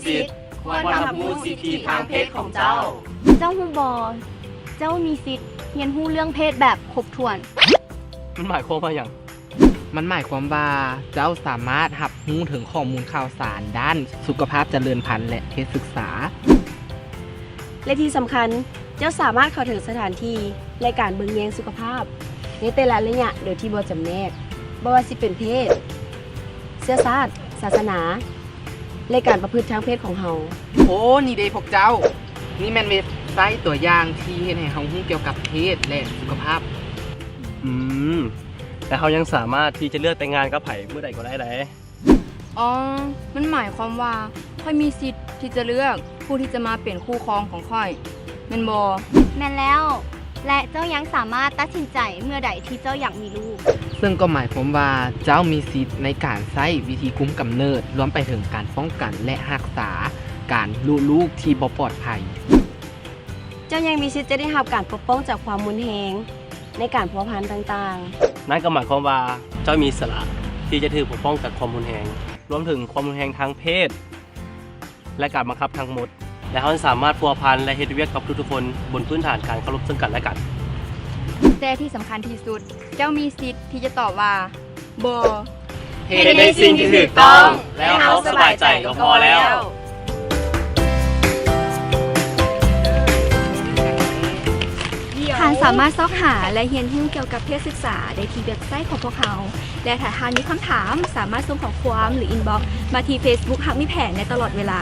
ສິດ ຄວນຮັບຮູ້ສິດທິທາງເພດຂອງເຈົ້າ. ເຈົ້າຮູ້ບໍ່? ເຈົ້າມີສິດຮຽນຮູ້ເລື່ອງເພດແບບຄົບຖ້ວນ. ມັນໝາຍຄວາມວ່າຫຍັງ? ມັນໝາຍຄວາມວ່າເຈົ້າສາມາດຮັບຮູ້ເຖິງຂໍ້ມູນຂ່າວສານດ້ານສຸຂະພາບຈະເລີນພັນ ແລະ ເພດສຶກສາ. ແລະ ທີ່ສຳຄັນ, ເຈົ້າສາມາດເຂົ້າເຖິງສະຖານທີ່ ແລະ ການເບິ່ງແຍງສຸຂະພາບໃນແຕ່ລະໄລຍະໂດຍທີ່ບໍ່ຈຳແນກ, ບໍ່ວ່າຊິເປັນເພດ, ເຊື້ອຊາດ, ສາສະໜາ ແລະ ການປະພຶດທາງເພດຂອງເຮົາ. ໂອ້ ນີ້ເດ້ພວກເຈົ້າ, ນີ້ແມ່ນເວັບໄຊຕົວຢ່າງທີ່ເຮັດໃຫ້ເຮົາຮູ້ກ່ຽວກັບເພດ ແລະ ສຸຂະພາບ. ອືມ ແລະ ເຮົາຍັງສາມາດທີ່ຈະເລືອກແຕ່ງງານກັບໃຜເມື່ອໃດກໍໄດ້ໃດ໋. ອໍ ມັນໝາຍຄວາມວ່າຂ້ອຍມີສິດທີ່ຈະເລືອກຜູ້ທີ່ຈະມາເປັນຄູ່ຄອງຂອງຂ້ອຍ ແມ່ນບໍ່? ແມ່ນແລ້ວ ແລະ ເຈົ້າຍັງສາມາດຕັດສິນໃຈເມື່ອໃດທີ່ເຈົ້າຢາກມີລູກ. ເຊິ່ງກໍໝາຍຄວາມວ່າເຈົ້າມີສິດໃນການໃຊ້ວິທີກຸມກຳເນີດ, ລວມໄປເຖິງການປ້ອງກັນ ແລະ ຮັກສາການລຸລູກທີ່ບໍ່ປອດໄພ. ເຈົ້າຍັງມີສິດຈະໄດ້ຮັບການປົກປ້ອງຈາກຄວາມຮຸນແຮງໃນການພົວພັນຕ່າງໆ. ນັ້ນກໍໝາຍຄວາມວ່າເຈົ້າມີອິດສະຫຼະທີ່ຈະຖືກປົກປ້ອງຈາກຄວາມຮຸນແຮງ, ລວມເຖິງຄວາມຮຸນແຮງທາງເພດ ແລະ ການບັງຄັບທັງໝົດ ແລະ ເຮົາສາມາດພົວພັນ ແລະ ເຮັດວຽກກັບທຸກໆຄົນບົນພື້ນຖານການເຄົາລົບເຊິ່ງກັນ ແລະ ກັນ. ແຕ່ທີ່ສຳຄັນທີ່ສຸດ, ເຈົ້າມີສິດທີ່ຈະຕອບວ່າ ບໍ່. ເຮັດໃນສິ່ງທີ່ຖືກຕ້ອງ ແລະ ເຮົາສະບາຍໃຈກໍພໍແລ້ວ. ທ່ານສາມາດຊອກຫາ ແລະ ຮຽນຮູ້ກ່ຽວກັບເພດສຶກສາໄດ້ທີ່ເວັບໄຊຂອງພວກເຮົາ ແລະ ຖ້າທ່ານມີຄຳຖາມ, ສາມາດສົ່ງຂໍ້ຄວາມ ຫຼື ອິນບັອກ ມາທີ່ເຟສບຸກ ຮັກມີແຜນ ໄດ້ຕະຫຼອດເວລາ.